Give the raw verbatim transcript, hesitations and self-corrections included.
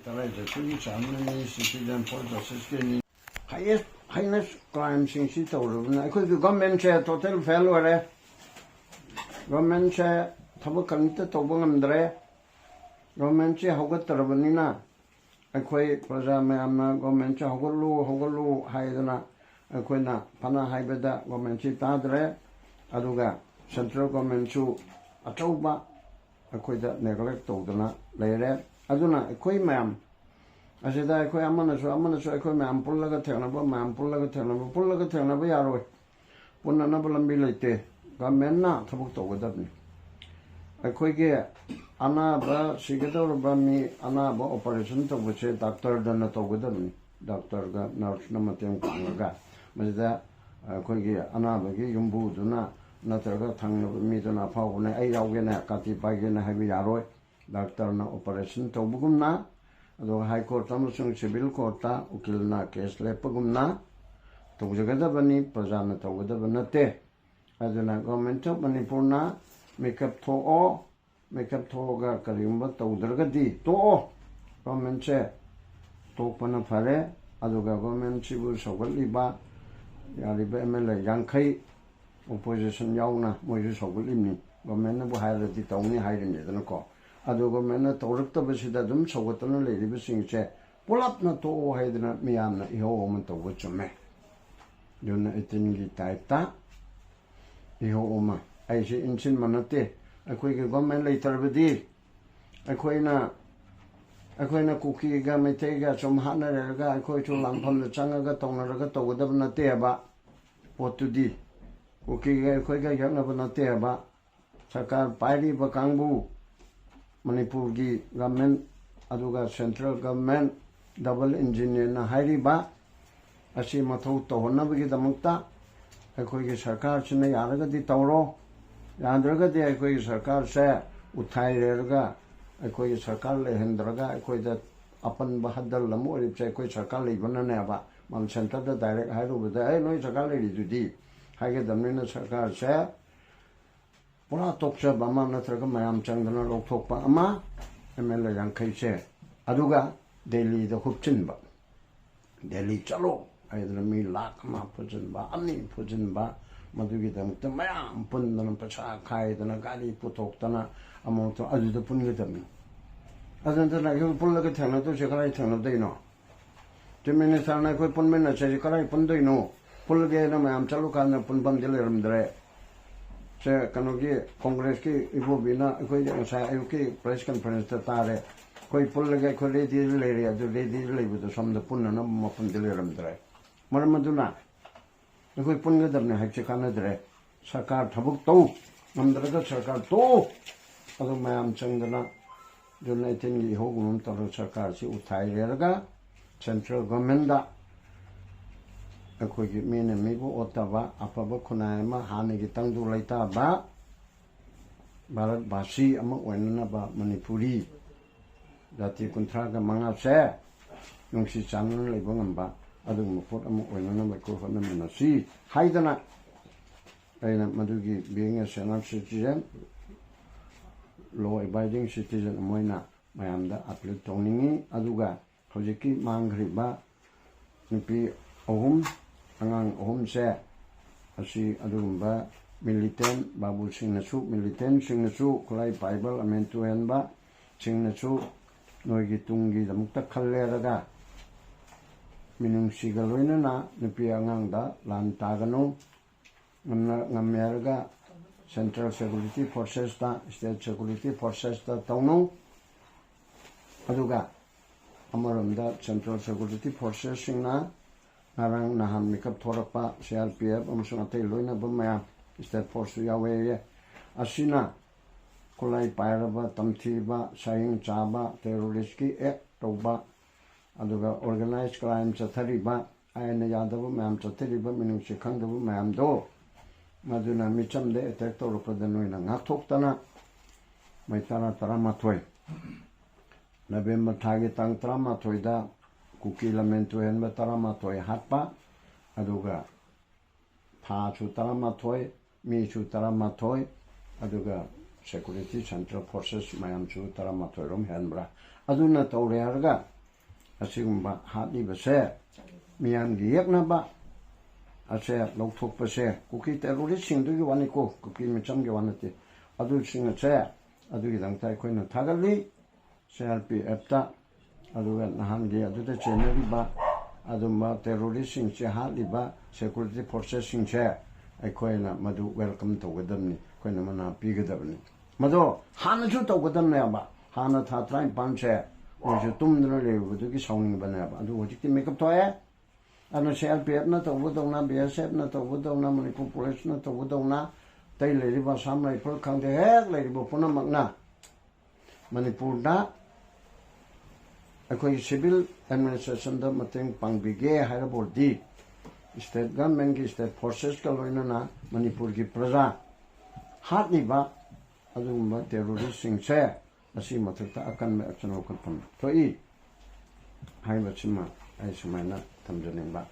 ꯀꯗꯥꯏꯗ ꯑꯩꯈꯣꯏꯒꯤ ꯆꯥꯅꯅꯤ, citizen for justice ꯀꯤꯅꯤ, highest, heinous crime ꯁꯤꯡꯁꯤ ꯇꯧꯔꯕꯅꯤꯅ ꯑꯩꯈꯣꯏꯒꯤ government ꯁꯦ total fail ꯑꯣꯏꯔꯦ꯫ Government ꯁꯦ ꯊꯕꯛ ꯀꯔꯤꯝꯇ ꯇꯧꯕ ꯉꯝꯗ꯭ꯔꯦ꯫ Government ꯁꯦ ꯍꯧꯒꯠꯇ꯭ꯔꯕꯅꯤꯅ ꯑꯩꯈꯣꯏ ꯄ꯭ꯔꯖꯥ ꯃꯌꯥꯝꯅ government ꯁꯦ ꯍꯧꯒꯠꯂꯨ, ꯍꯧꯒꯠꯂꯨ ꯍꯥꯏꯗꯅ ꯑꯩꯈꯣꯏꯅ ꯐꯅ ꯍꯥꯏꯕꯗ government ꯁꯤ ꯇꯥꯗ꯭ꯔꯦ꯫ ꯑꯗꯨꯒ central government ꯁꯨ ꯑꯆꯧꯕ ꯑꯩꯈꯣꯏꯗ neglect ꯇꯧꯗꯅ ꯂꯩꯔꯦ꯫ ꯑꯗꯨꯅ ꯑꯩꯈꯣꯏ ꯃꯌꯥꯝ ꯑꯁꯤꯗ ꯑꯩꯈꯣꯏ ꯑꯃꯅꯁꯨ ꯑꯃꯅꯁꯨ ꯑꯩꯈꯣꯏ ꯃꯌꯥꯝ ꯄꯨꯜꯂꯒ ꯊꯦꯡꯅꯕ, ꯃꯌꯥꯝ ꯄꯨꯜꯂꯒ ꯊꯦꯡꯅꯕ, ꯄꯨꯜꯂꯒ ꯊꯦꯡꯅꯕ ꯌꯥꯔꯣꯏ꯫ ꯄꯨꯟꯅꯅꯕ ꯂꯝꯕꯤ ꯂꯩꯇꯦ꯫ Government ꯅ ꯊꯕꯛ ꯇꯧꯒꯗꯕꯅꯤ꯫ ꯑꯩꯈꯣꯏꯒꯤ ꯑꯅꯥꯕ ꯁꯤꯒꯗꯧꯔꯕ ꯃꯤ, ꯑꯅꯥꯕ operation ꯇꯧꯕꯁꯦ doctor ꯗꯅ ꯇꯧꯒꯗꯕꯅꯤ꯫ Doctor ꯒ nurse ꯅ ꯃꯇꯦꯡ ꯄꯥꯡꯉꯒ꯫ ꯃꯁꯤꯗ ꯑꯩꯈꯣꯏꯒꯤ ꯑꯅꯥꯕꯒꯤ ꯌꯨꯝꯕꯨꯗꯨꯅ ꯅꯠꯇ꯭ꯔꯒ ꯊꯪꯅꯕ ꯃꯤꯗꯨꯅ ꯑꯐꯥꯎꯕꯅꯦ, ꯑꯩ ꯌꯥꯎꯒꯦꯅꯦ, ꯀꯥꯇꯤ ꯄꯥꯏꯒꯦꯅꯦ ꯍꯥꯏꯕ ꯌꯥꯔꯣꯏ꯫ Doctor ꯅ operation ꯇꯧꯕꯒꯨꯝꯅ, ꯑꯗꯨꯒ High Court ꯑꯃꯁꯨꯡ civil court ꯇ ꯎꯀꯤꯜꯅ case ꯂꯦꯞꯄꯒꯨꯝꯅ ꯇꯧꯖꯒꯗꯕꯅꯤ, ꯄ꯭ꯔꯖꯥꯅ ꯇꯧꯒꯗꯕ ꯅꯠꯇꯦ꯫ ꯑꯗꯨꯅ Government of ꯃꯅꯤꯄꯨꯔꯅ ꯃꯤꯀꯞ ꯊꯣꯛꯑꯣ, ꯃꯤꯀꯞ ꯊꯣꯛꯑꯒ ꯀꯔꯤꯒꯨꯝꯕ ꯇꯧꯗ꯭ꯔꯒꯗꯤ ꯇꯣꯛꯑꯣ꯫ Government ꯁꯦ ꯇꯣꯛꯄꯅ ꯐꯔꯦ꯫ ꯑꯗꯨꯒ government ꯁꯤꯕꯨ ꯁꯧꯒꯠꯂꯤꯕ, ꯌꯥꯔꯤꯕ M L A ꯌꯥꯡꯈꯩ, opposition ꯌꯥꯎꯅ ꯃꯣꯏꯁꯨ ꯁꯧꯒꯠꯂꯤꯕꯅꯤ꯫ Government ꯅꯕꯨ ꯍꯥꯏꯔꯗꯤ ꯇꯧꯅꯤ ꯍꯥꯏꯔꯤꯅꯤꯗꯅꯀꯣ꯫ ꯑꯗꯨ government ꯅ ꯇꯧꯔꯛꯇꯕꯁꯤꯗ ꯑꯗꯨꯝ ꯁꯧꯒꯠꯇꯅ ꯂꯩꯔꯤꯕꯁꯤꯡꯁꯦ ꯄꯨꯂꯞꯅ ꯇꯣꯛꯑꯣ ꯍꯥꯏꯗꯅ ꯃꯤꯌꯥꯝꯅ ꯏꯍꯧ ꯑꯃ ꯇꯧꯕ ꯆꯨꯝꯃꯦ꯫ June eighteen ꯒꯤ type ꯇ ꯏꯍꯧ ꯑꯃ꯫ ꯑꯩꯁꯦ ꯏꯟꯁꯤꯟꯕ ꯅꯠꯇꯦ꯫ ꯑꯩꯈꯣꯏꯒꯤ government ꯂꯩꯇ꯭ꯔꯕꯗꯤ ꯑꯩꯈꯣꯏꯅ, ꯑꯩꯈꯣꯏꯅ ꯀꯨꯀꯤꯒ ꯃꯩꯇꯩꯒ ꯁꯨꯝ ꯍꯥꯠꯅꯔꯒ ꯑꯩꯈꯣꯏꯁꯨ ꯂꯥꯟꯐꯝꯗ ꯆꯪꯉꯒ ꯇꯧꯅꯔꯒ ꯇꯧꯒꯗꯕ ꯅꯠꯇꯦꯕ꯫ ꯄꯣꯠꯇꯨꯗꯤ ꯀꯨꯀꯤꯒ ꯑꯩꯈꯣꯏꯒ ꯌꯦꯛꯅꯕ ꯅꯠꯇꯦꯕ꯫ ꯁꯔꯀꯥꯔ ꯄꯥꯏꯔꯤꯕ ꯀꯥꯡꯕꯨ, ꯃꯅꯤꯄꯨꯔꯒꯤ government ꯑꯗꯨꯒ central government double engine ꯅ ꯍꯥꯏꯔꯤꯕ ꯑꯁꯤ ꯃꯊꯧ ꯇꯧꯍꯟꯅꯕꯒꯤꯗꯃꯛꯇ ꯑꯩꯈꯣꯏꯒꯤ ꯁꯔꯀꯥꯔꯁꯤꯅ ꯌꯥꯔꯒꯗꯤ ꯇꯧꯔꯣ, ꯌꯥꯗ꯭ꯔꯒꯗꯤ ꯑꯩꯈꯣꯏꯒꯤ ꯁꯔꯀꯥꯔꯁꯦ ꯎꯊꯥꯏꯔꯦꯔꯒ ꯑꯩꯈꯣꯏꯒꯤ ꯁꯔꯀꯥꯔ ꯂꯩꯍꯟꯗ꯭ꯔꯒ ꯑꯩꯈꯣꯏꯗ ꯑꯄꯟꯕ ꯍꯗꯜ ꯑꯃ ꯑꯣꯏꯔꯤꯕꯁꯦ ꯑꯩꯈꯣꯏ ꯁꯔꯀꯥꯔ ꯂꯩꯕꯅꯅꯦꯕ꯫ ꯃꯥꯝ centre ꯗ direct ꯍꯥꯏꯔꯨꯕꯗ, "ꯑꯦ, ꯅꯣꯏ ꯁꯔꯀꯥꯔ ꯂꯩꯔꯤꯗꯨꯗꯤ" ꯍꯥꯏꯒꯗꯕꯅꯤꯅ ꯁꯔꯀꯥꯔꯁꯦ ꯄꯨꯔꯥ ꯇꯣꯛꯆꯕ ꯑꯃ ꯅꯠꯇ꯭ꯔꯒ ꯃꯌꯥꯝ ꯆꯪꯗꯅ ꯂꯧꯊꯣꯛꯄ ꯑꯃ, M L A ꯌꯥꯡꯈꯩꯁꯦ ꯑꯗꯨꯒ ꯗꯦꯜꯂꯤꯗ ꯍꯨꯞꯆꯤꯟꯕ, ꯗꯦꯜꯂꯤ ꯆꯠꯂꯣ ꯍꯥꯏꯗꯅ ꯃꯤ ꯂꯥꯈ ꯑꯃ ꯐꯨꯖꯤꯟꯕ, ꯑꯅꯤ ꯐꯨꯖꯤꯟꯕ, ꯃꯗꯨꯒꯤꯗꯃꯛꯇ ꯃꯌꯥꯝ ꯄꯨꯟꯗꯅ ꯄꯩꯁꯥ ꯈꯥꯏꯗꯅ ꯒꯥꯔꯤ ꯄꯨꯊꯣꯛꯇꯅ ꯑꯃꯨꯛꯇ ꯑꯗꯨꯗ ꯄꯨꯟꯒꯗꯕꯅꯤ꯫ ꯑꯗꯨ ꯅꯠꯇꯅ ꯑꯩꯈꯣꯏ ꯄꯨꯜꯂꯒ ꯊꯦꯡꯅꯗꯣꯏꯁꯦ ꯀꯗꯥꯏ ꯊꯦꯡꯅꯗꯣꯏꯅꯣ? ꯆꯤꯐ ꯃꯤꯅꯤꯁꯇꯔꯅ ꯑꯩꯈꯣꯏ ꯄꯨꯟꯃꯤꯟꯅꯁꯦ ꯀꯗꯥꯏ ꯄꯨꯟꯗꯣꯏꯅꯣ? ꯄꯨꯜꯂꯒꯦꯅ ꯃꯌꯥꯝ ꯆꯠꯂꯨꯀꯥꯟꯗ ꯄꯨꯟꯐꯝꯗꯤ ꯂꯩꯔꯝꯗ꯭ꯔꯦ꯫ ꯁꯦ, ꯀꯩꯅꯣꯒꯤ ꯀꯣꯡꯒ꯭ꯔꯦꯁꯀꯤ ꯏꯕꯣꯕꯤꯅ ꯑꯩꯈꯣꯏꯗ ꯉꯁꯥꯏ ꯑꯌꯨꯛꯀꯤ ꯄ꯭ꯔꯦꯁ ꯀꯟꯐꯔꯦꯟꯁꯇ ꯇꯥꯔꯦ, ꯑꯩꯈꯣꯏ ꯄꯨꯜꯂꯒꯦ, ꯑꯩꯈꯣꯏ ꯔꯦꯗꯤꯗ ꯂꯩꯔꯦ, ꯑꯗꯨ ꯔꯦꯗꯤꯗ ꯂꯩꯕꯗꯣ ꯁꯣꯝꯗ ꯄꯨꯟꯅꯅꯕ ꯃꯐꯝꯗꯤ ꯂꯩꯔꯝꯗ꯭ꯔꯦ꯫ ꯃꯔꯝ ꯑꯗꯨꯅ ꯑꯩꯈꯣꯏ ꯄꯨꯟꯒꯗꯕꯅꯤ ꯍꯥꯏꯕꯁꯦ ꯀꯥꯟꯅꯗ꯭ꯔꯦ꯫ ꯁꯔꯀꯥꯔ ꯊꯕꯛ ꯇꯧ, ꯉꯝꯗ꯭ꯔꯒ ꯁꯔꯀꯥꯔ ꯇꯣꯛꯎ꯫ ꯑꯗꯨ ꯃꯌꯥꯝ ꯆꯪꯗꯅ ꯖꯨꯟ ꯑꯩꯠꯇꯤꯟꯒꯤ ꯏꯍꯧꯒꯨꯝ ꯑꯃ ꯇꯧꯔꯒ ꯁꯔꯀꯥꯔꯁꯤ ꯎꯊꯥꯏꯔꯦꯔꯒ ꯁꯦꯟꯇ꯭ꯔꯦꯜ ꯒꯣꯔꯃꯦꯟꯗ ꯑꯩꯈꯣꯏꯒꯤ ꯃꯤꯅ ꯃꯤꯕꯨ ꯑꯣꯠꯇꯕ, ꯑꯐꯕ ꯈꯨꯟꯅꯥꯏ ꯑꯃ, ꯍꯥꯟꯅꯒꯤ ꯇꯪꯗꯨ ꯂꯩꯇꯥꯕ ꯚꯥꯔꯠ ꯚꯥꯁꯤ ꯑꯃ ꯑꯣꯏꯅꯅꯕ, ꯃꯅꯤꯄꯨꯔꯤ ꯖꯥꯇꯤ ꯀꯨꯟꯊ꯭ꯔꯥꯒ ꯃꯉꯥꯁꯦ ꯅꯨꯡꯁꯤ ꯆꯥꯟꯅꯅ ꯂꯩꯕ ꯉꯝꯕ ꯑꯗꯨꯒꯨꯝꯕ ꯄꯣꯠ ꯑꯃ ꯑꯣꯏꯅꯅꯕ ꯑꯩꯈꯣꯏ ꯍꯣꯠꯅꯃꯤꯟꯅꯁꯤ ꯍꯥꯏꯗꯅ, ꯑꯩꯅ ꯃꯗꯨꯒꯤ being a senior citizen, law abiding citizen ꯑꯃ ꯑꯣꯏꯅ ꯃꯌꯥꯝꯗ ꯑꯄꯤꯜ ꯇꯧꯅꯤꯡꯉꯤ꯫ ꯑꯗꯨꯒ ꯍꯧꯖꯤꯛꯀꯤ ꯃꯥꯡꯈ꯭ꯔꯤꯕ ꯅꯨꯄꯤ ꯑꯍꯨꯝ, ꯑꯉꯥꯡ ꯑꯍꯨꯝꯁꯦ ꯑꯁꯤ ꯑꯗꯨꯒꯨꯝꯕ ꯃꯤꯂꯤꯇꯦꯟ ꯕꯥꯕꯨꯁꯤꯡꯅꯁꯨ, ꯃꯤꯂꯤꯇꯦꯟꯁꯤꯡꯅꯁꯨ, ꯈꯨꯠꯂꯥꯏ ꯄꯥꯏꯕ ꯂꯃꯦꯟ ꯇꯨꯍꯦꯟꯕ ꯁꯤꯡꯅꯁꯨ ꯅꯣꯏꯒꯤ ꯇꯨꯡꯒꯤꯗꯃꯛꯇ ꯈꯜꯂꯦꯔꯒ ꯃꯤꯅꯨꯡꯁꯤꯒ ꯂꯣꯏꯅꯅ ꯅꯨꯄꯤ ꯑꯉꯥꯡꯗ ꯂꯥꯟ ꯇꯥꯒꯅꯨ꯫ ꯉꯝꯅ-, ꯉꯝꯃꯦꯔꯒ Central Security Forcesꯇ, State Security Forcesꯇ ꯇꯧꯅꯧ꯫ ꯑꯗꯨꯒ ꯑꯃꯔꯣꯝꯗ Central Security Forcesꯁꯤꯡꯅ ꯉꯔꯥꯡ ꯅꯍꯥꯟ ꯃꯤꯀꯞ ꯊꯣꯔꯛꯄ C R P F ꯑꯃꯁꯨꯡ ꯑꯇꯩ ꯂꯣꯏꯅꯕ ꯃꯌꯥꯝ, State Forceꯁꯨ ꯌꯥꯎꯋꯦꯌꯦ, ꯑꯁꯤꯅ ꯈꯨꯠꯂꯥꯏ ꯄꯥꯏꯔꯕ, ꯇꯝꯊꯤꯕ, ꯁꯥꯍꯤꯡ ꯆꯥꯕ, terroristꯀꯤ act ꯇꯧꯕ, ꯑꯗꯨꯒ organized crime ꯆꯠꯊꯔꯤꯕ, ꯑꯥꯏꯟꯅ ꯌꯥꯗꯕ ꯃꯌꯥꯝ ꯆꯠꯊꯔꯤꯕ, ꯃꯤꯅꯨꯡꯁꯤ ꯈꯪꯗꯕ ꯃꯌꯥꯝꯗꯣ, ꯃꯗꯨꯅ ꯃꯤꯆꯝꯗ attack ꯇꯧꯔꯛꯄꯗ ꯅꯣꯏꯅ ꯉꯥꯛꯊꯣꯛꯇꯅ ꯃꯩ ꯇꯔꯥ, ꯇꯔꯥꯃꯥꯊꯣꯏ, ꯅꯕꯦꯝꯕꯔ ꯊꯥꯒꯤ ꯇꯥꯡ ꯇꯔꯥꯃꯥꯊꯣꯏꯗ ꯀꯨꯀꯤ ꯂꯃꯦꯟ ꯇꯨꯍꯦꯟꯕ ꯇꯔꯥꯃꯥꯊꯣꯏ ꯍꯥꯠꯄ, ꯑꯗꯨꯒ ꯊꯥꯁꯨ ꯇꯔꯥꯃꯥꯊꯣꯏ, ꯃꯤꯁꯨ ꯇꯔꯥꯃꯥꯊꯣꯏ, ꯑꯗꯨꯒ security Central Forces ꯃꯌꯥꯝꯁꯨ ꯇꯔꯥꯃꯥꯊꯣꯏ ꯔꯣꯝ ꯍꯦꯟꯕ꯭ꯔꯥ, ꯑꯗꯨꯅ ꯇꯧꯔꯦ ꯍꯥꯏꯔꯒ ꯑꯁꯤꯒꯨꯝꯕ ꯍꯥꯠꯂꯤꯕꯁꯦ ꯃꯤꯌꯥꯝꯒꯤ ꯌꯦꯛꯅꯕ ꯑꯁꯦ ꯂꯧꯊꯣꯛꯄꯁꯦ ꯀꯨꯀꯤ ꯇꯦꯔꯣꯔꯤꯁꯁꯤꯡꯗꯨꯒꯤ ꯋꯥꯅꯤꯀꯣ, ꯀꯨꯀꯤ ꯃꯤꯆꯝꯒꯤ ꯋꯥ ꯅꯠꯇꯦ꯫ ꯑꯗꯨꯁꯤꯡ ꯑꯁꯦ ꯑꯗꯨꯒꯤꯗꯃꯛꯇ ꯑꯩꯈꯣꯏꯅ ꯊꯥꯒꯠꯂꯤ ꯁꯤ ꯑꯥꯔ ꯄꯤ ꯑꯦꯐꯇ꯫ ꯑꯗꯨꯒ ꯅꯍꯥꯟꯒꯤ ꯑꯗꯨꯗ ꯆꯦꯟꯅꯔꯤꯕ ꯑꯗꯨꯝꯕ ꯇꯦꯔꯣꯔꯤꯁꯁꯤꯡꯁꯦ ꯍꯥꯠꯂꯤꯕ ꯁꯦꯀ꯭ꯌꯨꯔꯤꯇꯤ ꯐꯣꯔꯁꯦꯁꯁꯤꯡꯁꯦ ꯑꯩꯈꯣꯏꯅ ꯃꯗꯨ ꯋꯦꯜꯀꯝ ꯇꯧꯒꯗꯕꯅꯤ, ꯑꯩꯈꯣꯏꯅ ꯃꯅꯥ ꯄꯤꯒꯗꯕꯅꯤ꯫ ꯃꯗꯣ ꯍꯥꯟꯅꯁꯨ ꯇꯧꯒꯗꯕꯅꯦꯕ꯫ ꯍꯥꯟꯅ ꯊꯥ ꯇꯔꯥꯅꯤꯄꯥꯟꯁꯦ ꯃꯣꯏꯁꯨ ꯇꯨꯝꯗꯨꯅ ꯂꯩꯔꯨꯕꯗꯨꯒꯤ ꯁꯥꯎꯅꯤꯡꯕꯅꯦꯕ꯫ ꯑꯗꯨ ꯍꯧꯖꯤꯛꯇꯤ ꯃꯤꯀꯞ ꯊꯣꯛꯑꯦ꯫ ꯑꯗꯨꯅ ꯁꯤ ꯑꯥꯔ ꯄꯤ ꯑꯦꯐꯅ ꯇꯧꯕꯗꯧꯅ, ꯕꯤ ꯑꯦꯁ ꯑꯦꯐꯅ ꯇꯧꯕꯗꯧꯅ, ꯃꯅꯤꯄꯨꯔ ꯄꯨꯂꯤꯁꯅ ꯇꯧꯕꯗꯧꯅ, ꯑꯇꯩ ꯂꯩꯔꯤꯕ ꯑꯁꯥꯝ ꯔꯥꯏꯐꯜ ꯈꯪꯗꯦ, ꯍꯦꯛ ꯂꯩꯔꯤꯕ ꯄꯨꯝꯅꯃꯛꯅ ꯃꯅꯤꯄꯨꯔꯗ ꯑꯩꯈꯣꯏꯒꯤ ꯁꯤꯚꯤꯜ ꯑꯦꯗꯃꯤꯅꯤꯁꯇ꯭ꯔꯦꯁꯟꯗ ꯃꯇꯦꯡ ꯄꯥꯡꯕꯤꯒꯦ ꯍꯥꯏꯔꯕꯗꯤ ꯁ꯭ꯇꯦꯠ ꯒꯚꯔꯟꯃꯦꯟꯠꯀꯤ ꯁ꯭ꯇꯦꯠ ꯐꯣꯔꯁꯦꯁꯀ ꯂꯣꯏꯅꯅ ꯃꯅꯤꯄꯨꯔꯒꯤ ꯄ꯭ꯔꯖꯥ ꯍꯥꯠꯂꯤꯕ ꯑꯗꯨꯒꯨꯝꯕ ꯇꯦꯔꯣꯔꯤꯁꯁꯤꯡꯁꯦ ꯑꯁꯤ ꯃꯊꯛꯇ ꯑꯀꯟꯕ ꯑꯦꯛꯁꯟ ꯂꯧꯈꯠꯐꯝ ꯊꯣꯛꯏ ꯍꯥꯏꯕꯁꯤꯃ ꯑꯩ ꯁꯨꯃꯥꯏꯅ ꯊꯝꯖꯅꯤꯡꯕ꯫